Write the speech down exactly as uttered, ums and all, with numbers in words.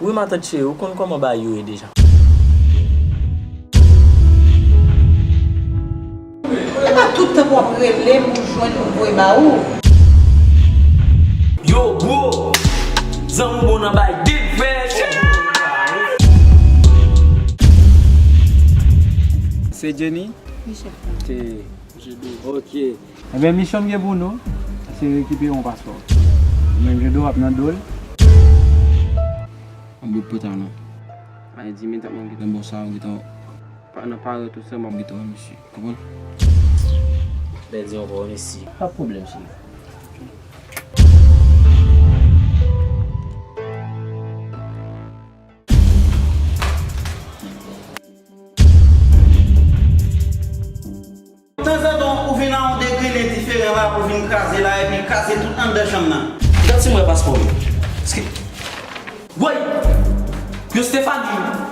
Wi, matant cheri, ou konn kòman bagay yo ye deja. E pa tout tan pou w ap rele m pou jwenn m voye ba ou. Yo, bro! Zanmi w bon nan bay deal fresh! Se Jenny? Wi, chèf la. Ok. Ebyen, misyon m gen pou nou, se rekipere yon paspò. Ou menm, Jedo, w ap nan do l. An bout pòt la, non. Ay, di men tan mwen gentan bon sa, ou gentan pa nan parèt ou sèlman, m gentan wè misye. Konprann? Bèl di ankò, mèsi. Pa pwoblèm, cheri. Tanzantan, ou vin a yon degre diferan la pou vin kraze la, epi kraze tout anndan chanm nan. Gad si m wè paspò m. Eske Woy! Yo Stephanie!